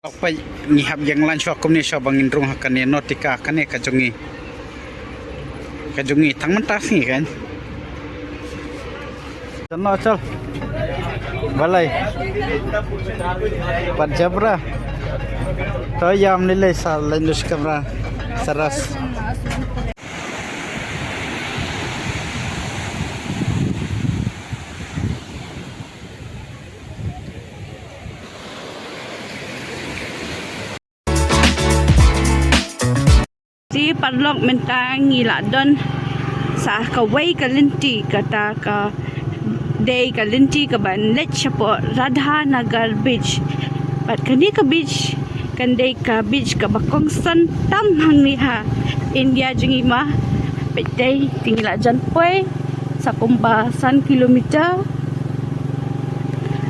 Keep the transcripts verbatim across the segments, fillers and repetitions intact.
Lok peit ngi hap ïeng lan shuwa kumne shuwa ba ngin rung ha kane Nautica kane ka jong ngi. Ka jong ngi tang mynta sngi kan. Chalo chal. Balai. Pat jabra. To ïam lilei sa lain dus kamra. Saras. Te paralok mynta ngi la don sa kawei ka lynti kata ka dei ka lynti kaban leit shapoh Radhanagar Beach. Bad kane ka beach kan dei ka beach kaba kongsan tam hangne ha India jong ngi ma. Peit dei te ngi la jan poi sa kumba san kilometer.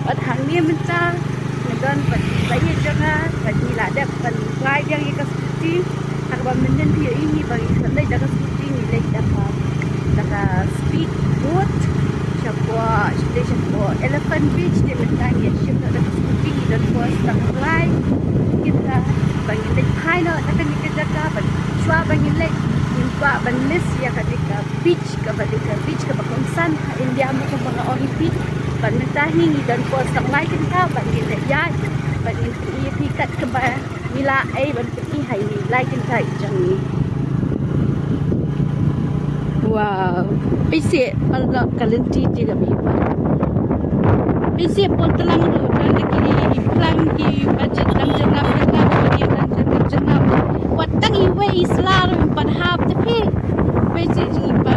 Bad hangne mynta ngi don bad ba ïa jong nga bad ngi la dep ban bai biang ïa ka scooty. Ha kaba mynnin phi ïohi ngi ba ngi khlem leit da ka scooty ngi leit da ka da ka speed boat. Shapoh shatei shapoh Elephant Beach te mynta ngi ïa shim noh da ka scooty ngi don pos tang lai. Kita ba ngi leit phai noh da kane ka jaka bad shuwa ba ngi leit ngim kwah ban miss ïa kane ka beach kaba dei ka beach kaba kongsan ha India mo kumba nga ong ïa phi. Bad mynta hi ngi don pos tang lai kynta bad ngi leit ïaid bad ngi ïa phi kat kaba ngi la ei ban pyni ha ïa lai kynta i jong ngi. Wow. Peit seh paralok ka lynti te kaba ïa. Peit seh pon tlang ruh don da ki phlang ki ba jylliew jylliew jylliew ki don jylliew jylliew. Wat tang iwei i sla ruh pat hap te phi. Peit seh jingim ba.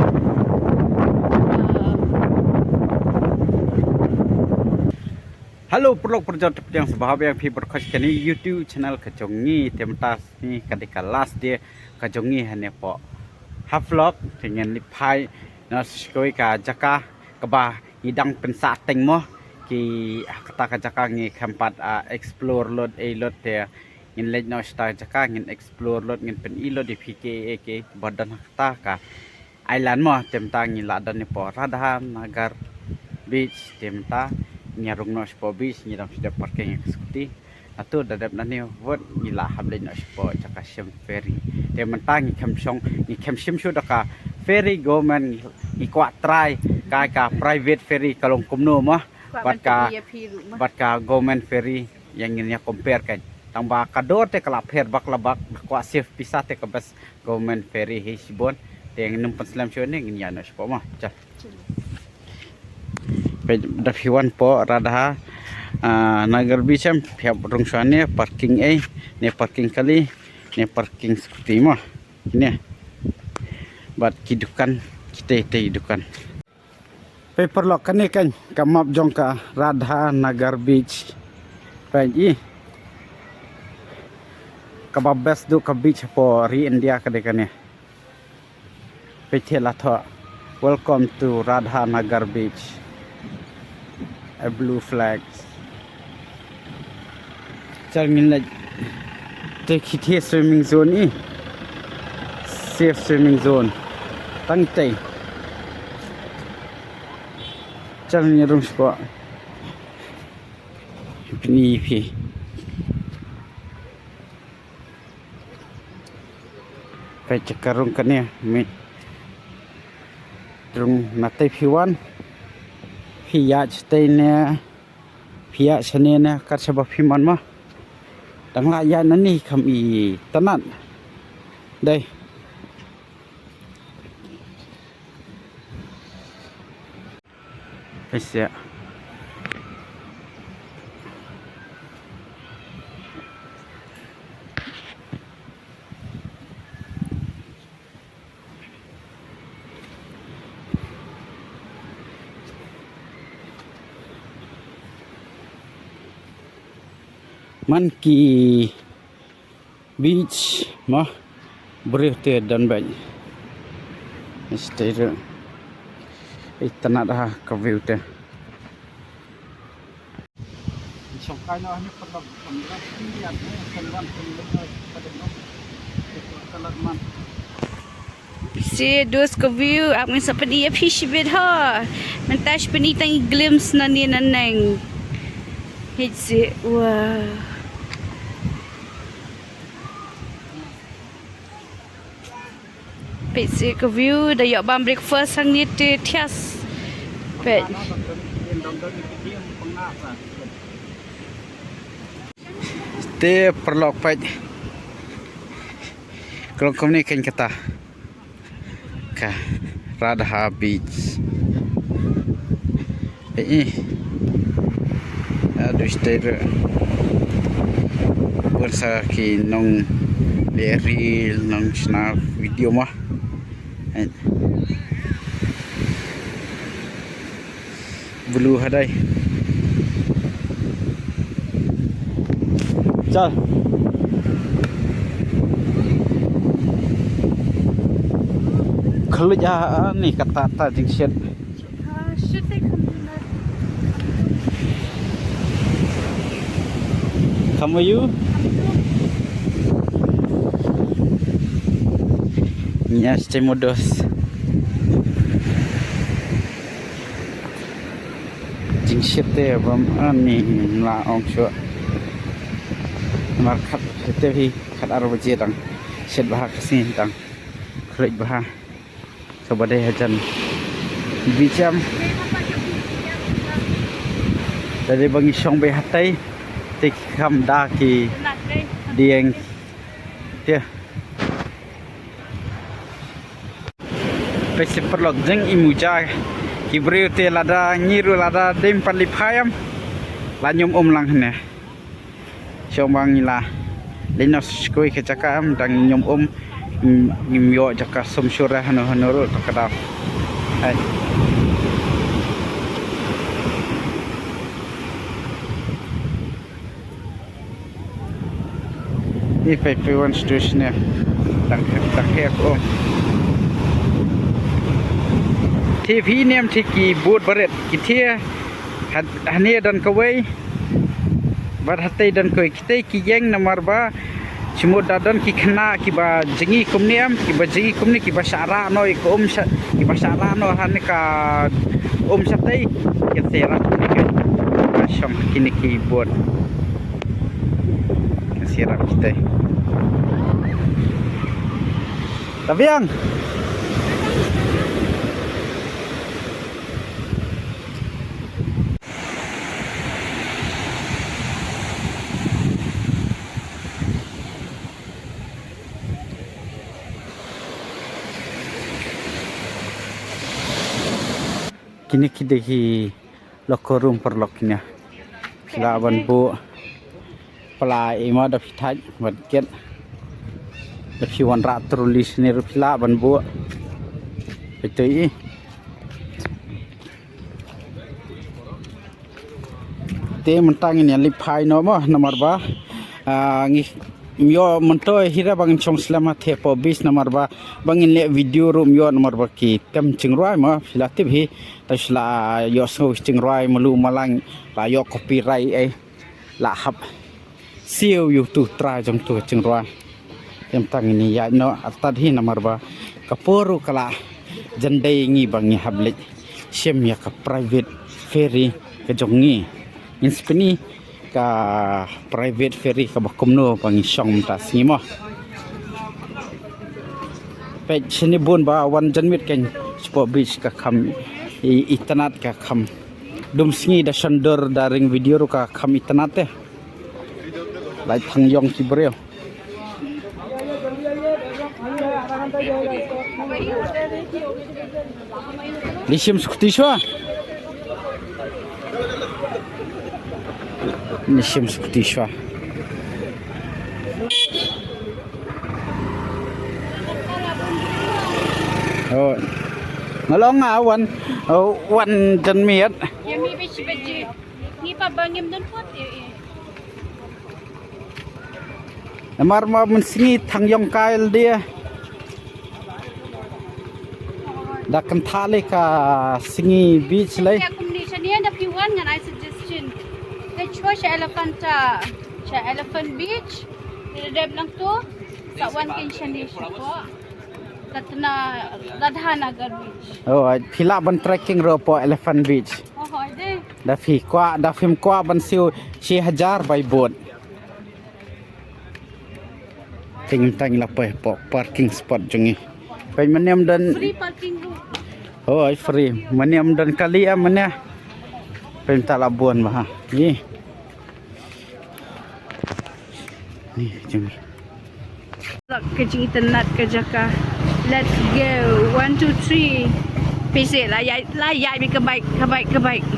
Hello paralok parajor, te pdiang sngewbha ïa phi ba phi dang khot kane YouTube channel ka jong ngi. Te mynta sngi ka dei ka last day ka jong ngi hangne hapoh Havelock. Te ngin leit phai noh sha kawei ka jaka kaba ngi dang pynsah teng mo. Ki ha kata ka jaka ngi khlem pat, ah, explore lut ei lut te ngin leit noh sha kata ka jaka ngin explore lut ngin pyni lut ïa phi kiei kiei kiba don ha kata ka island mo. Te mynta ngi la don hapoh Radhanagar Beach te mynta ngi ïa rung noh shapoh beach ngi dang shu dep parking ïa ka scooty. Nangta da dep nangne wut ngi la hap leit noh shapoh jaka shim ferry. Te mynta ngi khlem shong ngi khlem shim shuh da ka ferry government ngi, ngi kwah try kai ka private ferry ka long kumno mo. Kwah bad ban ka pyni ïa phi ruh mo. Bad ka government ferry ïa ngin ïa compare kan. Tang ba ka dor te ka la pher bak la bak kwah save pisa te ka best government ferry hi shibun. Te ngin ym pynslem shuh ne ngin ïa noh shapoh mo. Chal. Peit da phi wan hapoh Radha, ah, Nagar Beach em phi hap rung shuwa ne parking ei ne parking kali ne parking scooty mo. Ne. Bad ki dukan kitei tei dukan. Peit paralok kane kan ka map jong ka Radhanagar Beach. Peit i kaba best duh ka beach hapoh ri India ka dei kane. Peit te la thoh welcome to Radhanagar Beach. A blue flag. Chal ngin leit te ki te swimming zone i. Safe swimming zone. Tang tei. Chal ngin rung shapoh. Pyni phi. Peit ka rung kane, mih. Rung na tei phi wan. Phi ïaid shatei ne. Phi ïaid shane ne kat shaba phi mon mo. Dang lah ïaid nangne kham itynnad. Dei. Peit seh. Man ki beach mo, briew te don bad. Stay there. Itynnad ha ka view te. Seh dos ka view, ap ngin sa pyni ïa phi shibit ho. Mynta shu pyni tang i glimpse nangne nangne. Hei seh, wow. Peit shi ka view, da ïoh bam breakfast hangne te thiah. Peit. Te paralok peit. Ka long kumne keiñ kata. Ka Radha Beach. Eh, eh. Aduh, stay there. Bun sa ki nongleh reel, nongshna video mo. Eh. Blue hadai. Chal. Khluit, ah, ah, ni kata ta jingshet. Ah, should they come tonight? Come with you? Yes, Timodos. Jingshet te bam ani la ong shuh. Namar khat te hi khat ar baje dang shet bha ka sngi dang khluit bha. Sa ba dei hajan bicham. Da dei ba ngi shong beit hatei te ki kham da ki dieng. Te Peit shi paralok jing i muja ki briew te lada ngi ruh lada dei ban leit phai em la ñiom um lang hangne. Shong ba ngi la leit noh sha kawei ka jaka em dang ñiom um, ngim ïoh jaka sum shuh re hano hano ruh ta ka daw. Hai. Ni pei pei wan station ne. Dang dang hek um. Te phi niam te ki boat barit ki te. Hane don kawei. Bad hatei don kawei, kitei ki ïeng namar ba shu mut da don ki khynnah kiba jngi kumne em, kiba jngi kumne kiba shah rah noh ïa ka um sha, kiba shah rah noh hane ka um shatei. Ki syrap kumne ki ba shong kine ki boat. Ki syrap kitei. Tabiang. Kine ki dei ki locker room paralok kine. Phi lah ban buh. Pala i ma da phi thait bad ket. Da phi wanrah trolley shane ruh phi lah ban buh. Phi tei i. Te mynta ngin ïa leit phai noh mo namar ba, ah, ngi ym ïoh mynta hi re ba ngin shong slem ha te hapoh beach namar ba, ba ngin leh video ruh ym ïoh namar ba ki tem jingrwai mo phi la tip hi. Te shu la ïoh sngew jingrwai malu malang la ïoh copyright ei. La hap siew ïa utu u trai jong utu u jingrwai. Te mynta ngin ïaid noh artat hi namar ba ka por ruh ka la jan dei ïa ngi ba ngi hap leit shim ïa ka private ferry ka jong ngi. Ngin sa pyni ka private ferry kaba kumno ba ngi shong mynta sngi mo. Peit shane bun ba wan jan miet keiñ shapoh beach ka kham i, itynnad ka kham. Dum sngi da shon dur da ring video ruh ka kham itynnad te. Lai thang ïong ki briew. Leit shim skuti shuwa. Leit shim skuti shuwa. Oh. Nga long nga wan, oh, wan jan miet. Ïa mi biji biji. Ngi pa ba ngim don pot. Namar ma mynsngi thang ïong kai lade. Da kynthah lei ka sngi beach lei. Ïa kumne shane da phi wan ngan ai suggestion. Te shuwa sha Elephant, ah, sha Elephant Beach. Te dep nangto sa wan keiñ shane shapoh Ratna, Radhanagar Beach. Oh, phi lah ban trekking ruh hapoh Elephant Beach. Oh, hoi de. Da phi kwah, da phim kwah ban siew shi hajar bai boat. Te ngim tang la poi hapoh parking spot jong ngi. Peit mynne ym don. Free parking ruh. Hooid, free. Mynne ym don kali ah mynne. Peit mynta la bun bha. Ih. Ni jong. Ka jingitynnad ka jaka. Let's go. One, two, three. Peit seh, la ïaid, la ïaid beit ka bike, ka bike, ka bike.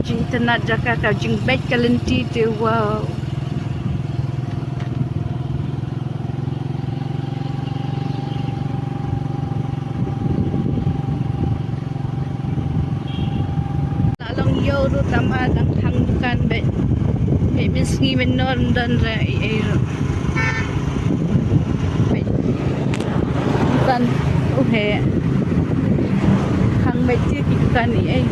Jingitynnad jaka, ka jingbeit ka lynti te, wow. La long ïew ruh tang ba dang khang dukan beit. Beit mynsngi mynnor ym don re ei ei ruh. Beit dukan, uh he. Khang beit te ki dukan ei ei.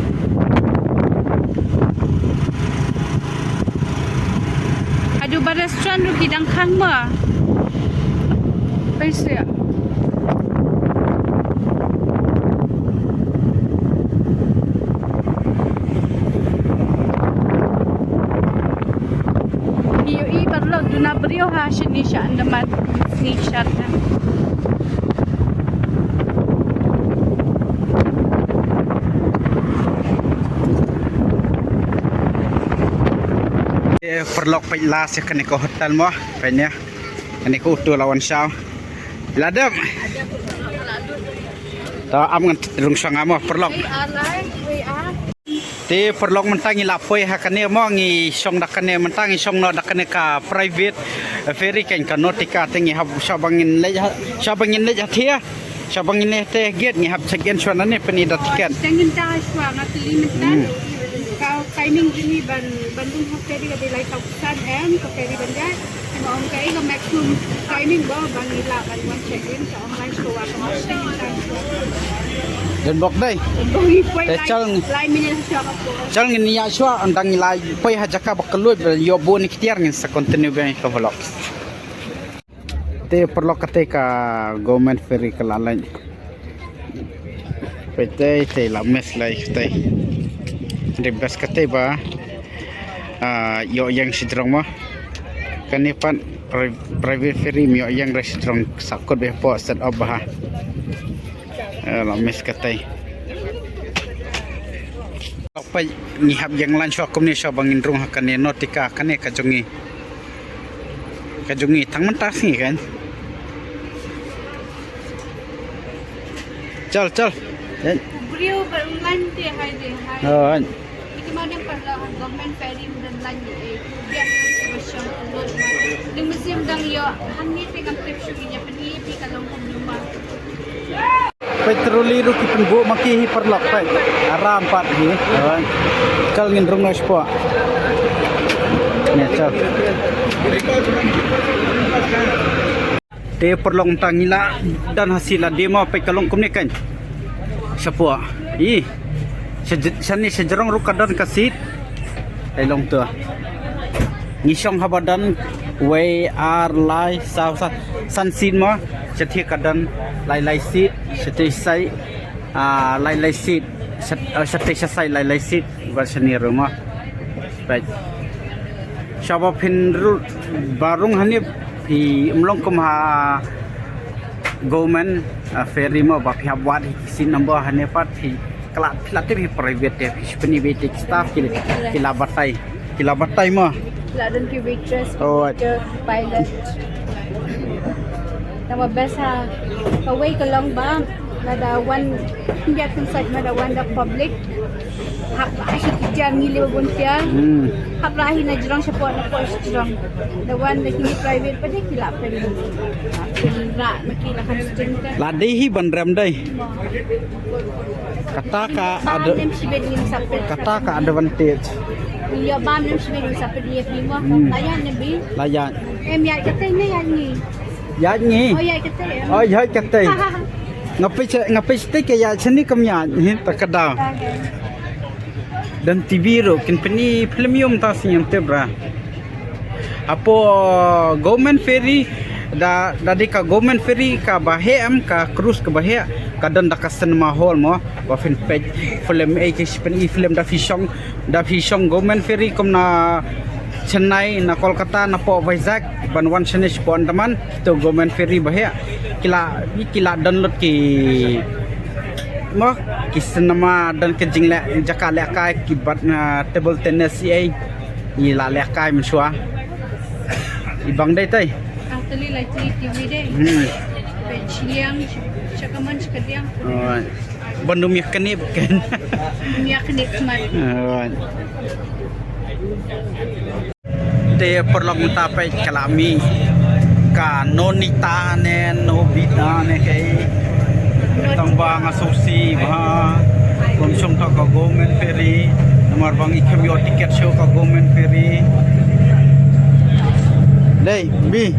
Haduh ba restaurant ruh ki dang khang ma. Peit seh. Ïohi paralok, duna briew ha shane sha Andaman, shane sha Andaman. Eh, paralok, peit la sha kane ka hotel mo, peit ne. Kane ka auto la wan shaw. La dep. Ta am ngan rung shong amo paralok. Te paralok, mynta ngi la poi ha kane mo, ngi shong da kane, mynta ngi shong noh da kane ka private ferry, kane ka Nautica, te ngi hap, shaba ngin leit ha, shaba ngin leit ha te, shaba ngin leit ha te gate ngi hap check in shuwa nangne pynïoh da ticket. Te ngin da shuwa, nga kylli mynta. Hmm. Ka timing jong ngi ban, ban rung ha ferry ka dei lai saw khyndai em, ka ferry ban jai. Nga ong kaei ka maximum timing ba, ba ngi lah ban wan check in, ka ong lai saw, ka maximum time. Don bok dei. Ba ngi poi. Te lai, chal ngi, lai minit shuwa ka por. Chal ngin ïa shuwa, ynda ngi la poi ha jaka ba kylluid, ba ïoh bun ki tiar, ngin sa continue biang ka vlog. Te paralok, kata ka government ferry ka la leit. Peit te, te la miss lai kata. The best kata ba, ah, ïoh ïeng shajrong mo. Kane pat pri-, private ferry ym ïoh ïeng re shajrong, sahkut bha hapoh, set up bha. Eh, la miss kata. Peit ngi hap ïeng lan shuwa kumne, shaba ngin rung ha kane Nautica, kane ka jong ngi. Ka jong ngi tang mynta sngi kan. Chal, chal. Briew ba u line te hai de hai. Oh, hai. Iti ma dang paralok, government ferry mynta line ni, eh. Biang ba shong. Dang musim dang ïoh hangne te ngam tip shuh ïa pynïap ïa ka long kum lumba. Peit trolley ruh ki pynbuh ma ki hi paralok, peit. Aram pat hi. Chal ngin rung noh shapoh. Ne, chal. Te paralok, mynta ngi la don ha seat lade mo, peit ka long kumne kan. Shapoh. Ih. Sha-, shane shajrong ruh ka don ka seat. Ai long to. Ngi shong haba don wei, ar, lai, saw, san, san seat mo. Shatei ka don lai lai seat, shatei shasai, ah, lai lai seat, shat-, ah, shatei shasai lai lai seat. Bad shane ruh mo. Peit. Shaba phin rung, ba rung hangne phi ym long kum ha government, ah, ferry mo, ba phi hap wad hi seat number, hangne pat phi Ka la, phi la tip hi private te, phi shu pyni beit te ki staff ki, ki la batai. Ki la batai mo. La don ki waitress, oh, waiter, pilot. Tangba best ha kawei ka long ba lada wan India kan sait ma da wan da public. Hap rah hi ki tiar ngi le bun tiar. Hmm. Hap rah hi na jrong shapoh na poh jrong. Da wan da kini private pat de ki la pyn. Pynrah ma ki la kan sting ka. La dei hi ban rem dei. Kata ka ad-, kata ka advantage. Ïa bam nem shibit sa pynïap hi mo. Hmm. Lajan ne bi. Lajan. Em ïa kata ne ïa ni. Ïa ni. Oh ïa kata. Oh ïa kata. Nga peit, nga peit te ka ïa shane kam ïa hi ta ka da. Don T V ruh kin pyni film ïa um ta sien te bra. Hapoh government ferry da, da dei ka government ferry kaba heh em, ka cruise kaba heh, Ka don da ka cinema hall mo, ba phin peit film, eh, ki phin i film da phi shong, da phi shong Government Ferry kum na Chennai, na Kolkata, na poh Vizag, ban wan shane shapoh Andaman, to Government Ferry ba heh. Ki la, ki la download ki mo, ki cinema, don ki jingleh, jaka lehkai, ki bat na table tennis i ei, i la lehkai mynshuwa. I bang dei tai. Ang tali lai tali T V dei. Hmm. Bai chiliang, chakaman chakadiang. Alright. Ban dum yak kani bukan. Dum yak kani khmat. Alright. Te paralok mynta peit ka la mih ka Nonita ne Nobita ne kaei. Tang ba nga sngewsih ba ban shong ta ka Government Ferry. Namar ba ngi khlem ïoh tiket shuh ka Government Ferry. Dei, Bi.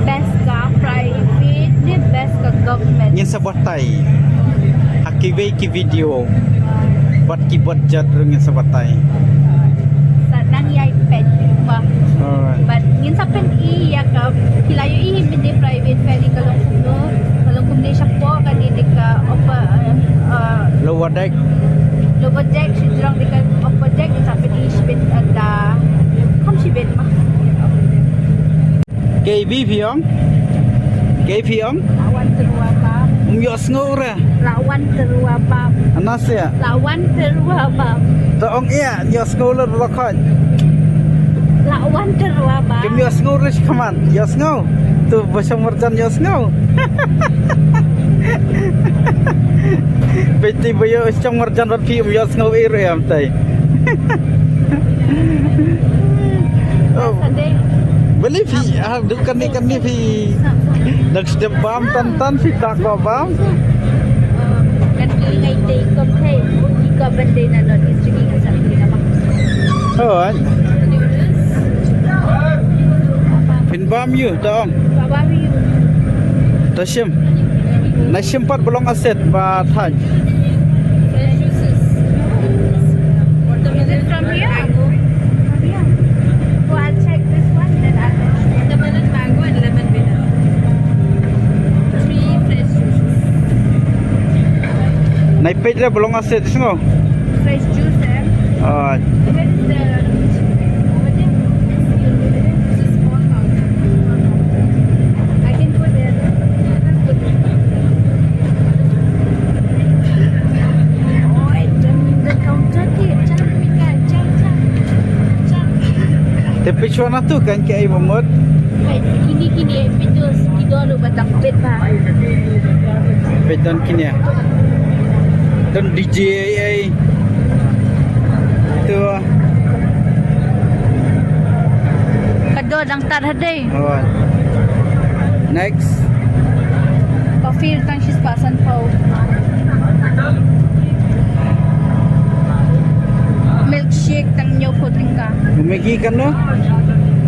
Best ka private, the best ka government. Ngin sa batai ha kiwei ki video bad ki budget ruh ngin sa batai. Sa nang ïai peit ba. Alright. Bad ngin sa peit ïa ka, ki la ïohi hi mynne private ferry ka long kumno, ka long kumne shapoh kane dei ka upper, eh, eh, lower deck. Lower deck, shi jrong dei ka upper deck, ngin sa peit hi shibit, eh, da kham shibit ma. Kaei Bi phi ong? Kaei phi ong? La wan tyrwa bam. Um ïohsngew re. La wan tyrwa bam. Ana sia. La wan tyrwa bam. To ong ïa, ïohsngew lut ba la khot. La wan tyrwa bam. Kim ïohsngew re shi khmat. Ïohsngew. To ba shong marjan ïohsngew. Peit te ba ïoh shong marjan bad phi um ïohsngew ei ruh ïa mynta. Oh. Balei phi, ah, duk kane kane phi. Dang sdep bam tan tan phi ta ko bam. Kan ki ngai te kom thei, ki ko ban dei na North East ki ka sa ki ka bam. Oh, ai. Phin bam ïa u, to ong. Ba bam ïa u. To shim. Nai shim pat ba long aset ba thait. Fresh juices. Watermelon, from here? Mango. From here. So I'll check this one, then I'll check. Watermelon, mango and lemon bitter. Three fresh juices. Nai peit re ba long aset, sngew. Fresh juice, eh? Ah. Where is the, over there? This is small counter. I can go there. Te pyrshah na tu kan kaei ba mut. Kini kini pynjur ki dor ba dang pet ba. Pet don kini. Don D J ei ei. Tu. Ka dor dang tat hadei. Oh. Next. Coffee tang shispah sanphew. Milkshake tang hynñiewphew tyngka. Maggi kano?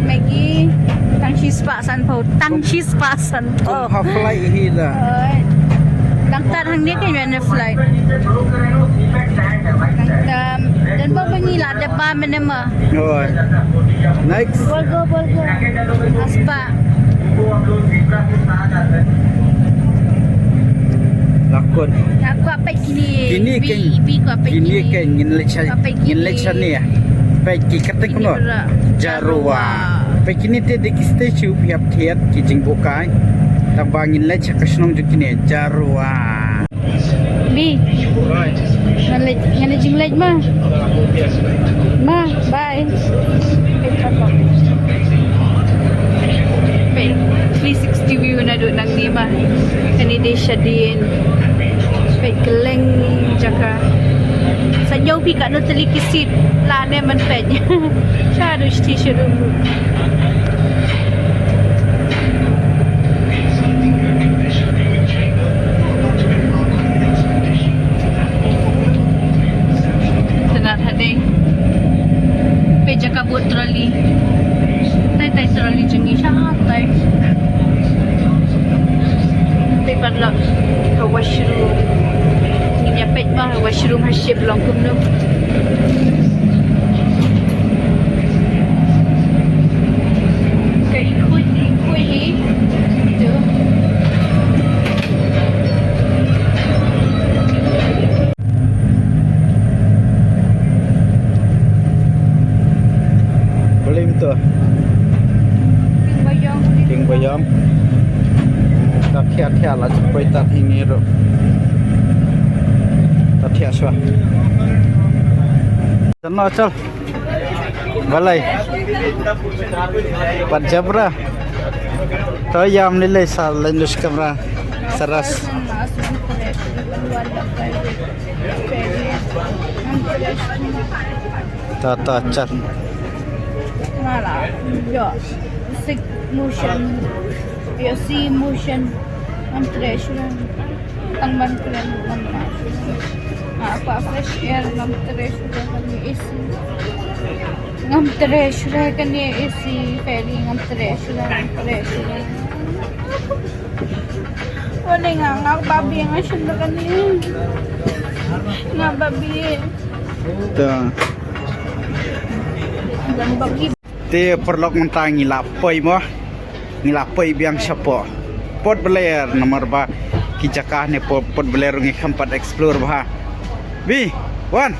Maggi tang shispah sanphew. Tang shispah sanphew. Kum ha flight hi la. Oi. Dang tat hangne ka ïa ne flight. Dang tam. Dan ba ba ngi la dep ba mynne ma. Oi. Next. Bolgo, bolgo. Aspah. Lakut. Lakut apa kini? Kini Bi, kan, Bi ko apa kini kini? Kan ngin leit sha, apa ngin leit sha kini? Ni ya. Peit ki kyrteng kumno? Jarua. Jarua. Peit kini te dei ki statue phi hap thied ki jingbuhkai. Tang ba ngin leit sha ka shnong jong kini Jarua. Bi. Ngan leit, ngan leit jingleit ma. Ma, bye. Peit, three sixty view naduh nangne ma. Kane dei shadien. Peit kylleng jaka. Sa ñiew phi katno tylli ki seat lane man peit. Shaduh shiti shaduh. Tynat hadien. Peit jaka bud trolley. Tai tai trolley jong ngi shatai. Peit paralok ha washroom. Ngin ïa peit ma ha washroom ha ship long kumno. Ka ikhuid, ikhuid hi. Tu. La jempoi ta hi ngi ruh. Ta thiah shwa. Chal no chal. Balai. Pat jabra. To yam ni lei sa lei nus kamra. Saras. Ta ta chal. Mala. Yo. Sik motion. Yo si motion. Am tresh. Tang ban kren ngam na. Nga kwah fresh air, ngam treh shuh da kane A C. Ngam treh shuh da kane A C, Ferry, ngam treh shuh da, ngam treh shuh da. Wane nga, nga babi nga shim da kane. Nga babi. Ta. Ngam babi. Te paralok mynta ngi la poi mo. Ngi la poi biang shapoh Port Blair namar ba ki jaka ne Port, Port Blair ngi kham pat explore bha. Bi, wan.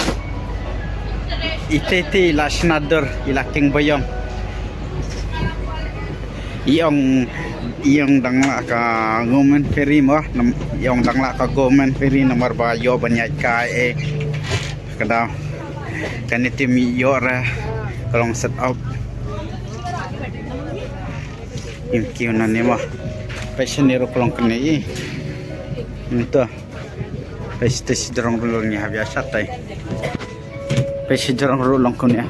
Ite ite i la shna dur, i la king bayong. I ong, i ong dang la ka government ferry mo, nam, i ong dang la ka government ferry namar ba ïoh ban ïaid kai eh. Ka daw. Kane te mi ïoh ra ka long set up. Im kiew na ne ma. Peit shane ruh ka long kane i. Nto. Peit shite shijrong ruh long ïa hap ïa shatai. Peit shijrong ruh long kane.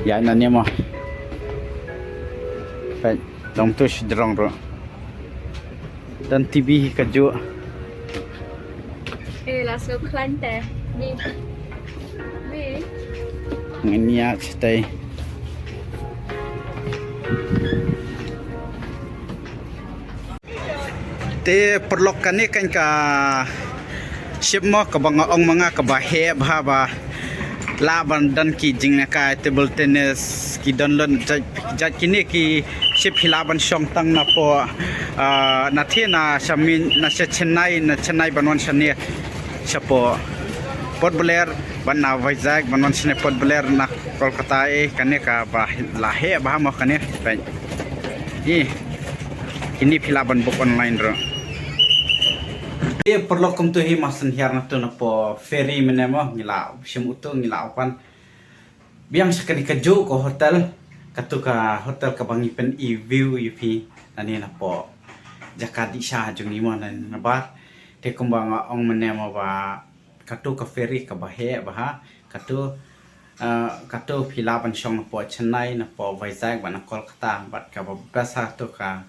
Ïa na ne ma. Peit long tu shijrong ruh. Don T V hi kajuh. Eh, la sngewkhlaiñ te. Bi. Bi. Ngin ïa shatai. Te paralok kane kan ka ship mo kaba nga ong ma nga kaba heh bha ba lah ban don ki jingïakai table tennis ki don lon jait jait kine ki ship hi lah ban shong tang na po, ah, na the na sha min na sha Chennai na Chennai ban wan shane shapoh Port Blair ban na Vizag ban wan shane Port Blair na Kolkata eh kane kaba la heh bha mo kane. Peit. Ih. Kine phi lah ban book online ruh. Te paralok kumtu hi ma shen hiar na tu na po ferry mane mo ngi la shim utu ngi la open. Biang sha kane kajuh ka hotel katu ka hotel kaba ngi pyn i view ïa phi nane na po jaka dih sha jong ngi mo nane na bar. Te kumba nga ong mane mo ba katu ka ferry kaba heh bha katu, ah, katu phi lah ban shong na po Chennai na po Vizag bad na Kolkata bad kaba best ha tu ka,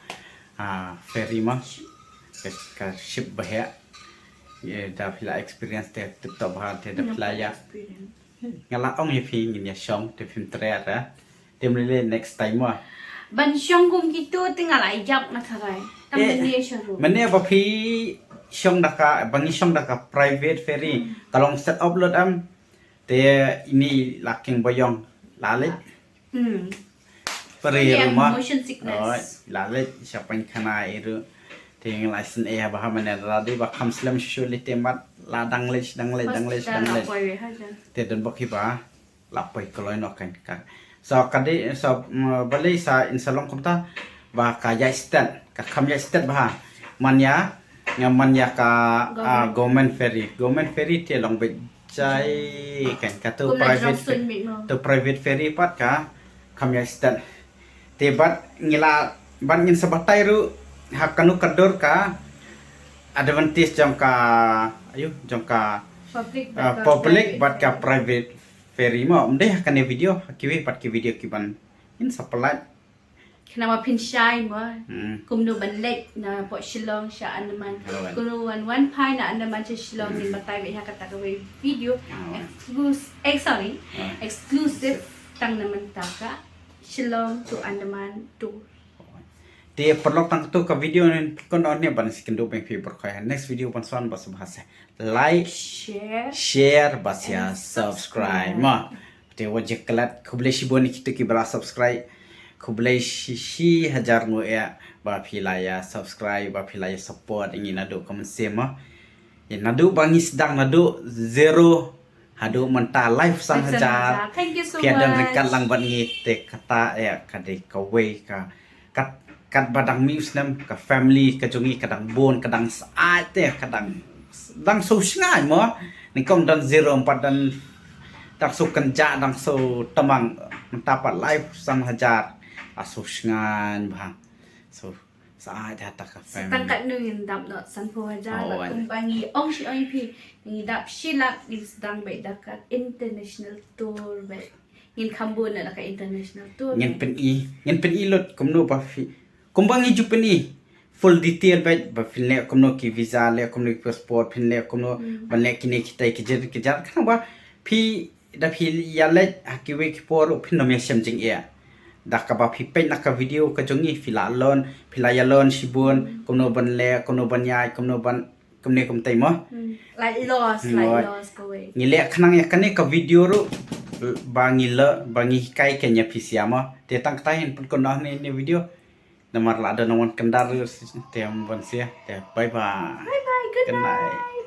ah, ferry ma ka, ka ship ba heh. Ye da phi lah experience te tip top bha te da phi lah ïa. Nga la ong ïa phi ngin ïa shong te phim treh ra. Te mlele next time wa. Ban shong kum kitu te nga la ïap nga tharai. Tam mane sharu. Mane ba phi shong da ka ba ngi shong da ka private ferry. Ka long set up lot am. Te ini la king bayong la leh. Hmm. Pare ru ma. Motion sickness. Oh, la leh sha pynkhana i ru. Te ngi la sngewbha mane la dei ba kham slem shu leh te mat la dang leh dang leh dang leh dang leh. Te don ba ki ba. La poi kloi noh kan ka. So ka dei so balei sa in sa long kumta ba ka ïa stet ka kham ïa stet ba man ïa nga man ïa ka government ferry government ferry te long beit jai kan ka tu private to private ferry pat ka kham ïa stet te bat ngi la bat ngin sa batai ru ha kanu ka dur ka advantage jong ka ayu jong ka public bat ka private ferry mo mdei ha kane video ha kiwi pat ki video ki ban in sa pynlait. Kena ma pynshai mo kumno ban leit na pok Shillong sha Andaman kumno wan wan phai na Andaman sha Shillong ngin batai beit ha kata ka wei video exclusive eh sorry exclusive tang na mynta ka Shillong to Andaman tour. Te paralok tang tu ka video nin kon on ne ban sikin do beng pi berkhoi next video ban son bas bahas. Like, share, share, bas ya subscribe. Ma, te wajib kelat khublei shibun ni kitu ki bala subscribe. Khublei shi shi hajar ngu ya ba phi la ya subscribe ba phi la ya support ngi nadu ka mynsiem ma. Ya nadu ba ngi sedang nadu zero hadu mynta live san hajar. Thank you so much. Phi don ryngkat lang bad ngi te kata ya ka dei kawei ka kat Katba dang mih u snem ka family ka jong ngi ka dang bun, ka dang syaid te, ka dang, dang sngewsynei mo. Nyngkong don zero, ym pat don, dang sngewkynjah, dang sngewtymmen. Mynta pat lai san hajar. A sngewsynei bha. Sngewsyaid ha ta ka family. Tang katno ngin dap noh sanphew hajar. Oh, kumba ngi ong shi ong phi, ngi dap shi lak, ngin sdang beit da ka international tour beit. Ngin kham bun na ka international tour. Ngin pyni, ngin pyni lut kumno ba phi, kumba ngi ju pyni full detail beit, ba phin leh kumno ki visa, leh kumno ki passport, phin leh kumno, hmm, ban leh kine kitai ki jait ki jait. Khnang ba phi, da phi ïaleit ha kiwei ki por ruh phin ym ïashem jingeh. Da kaba phi peit na ka video ka jong ngi, phi la learn, phi la ïa learn shibun, hmm, kumno ban leh, kumno ban ïaid, kumno ban kumne kumtai mo. Hmm. Like loss, hmm, like loss kawei. Ngi leh khnang ïa kane ka video ruh ba ngi leh, ba ngi hikai kein ïa phi sha mo. Te tang katei ngin pynkut noh ne ne video. Namar la don nongwan kyndar ruh te ym ban sha. Te bye bye. Bye bye, good night. Good night.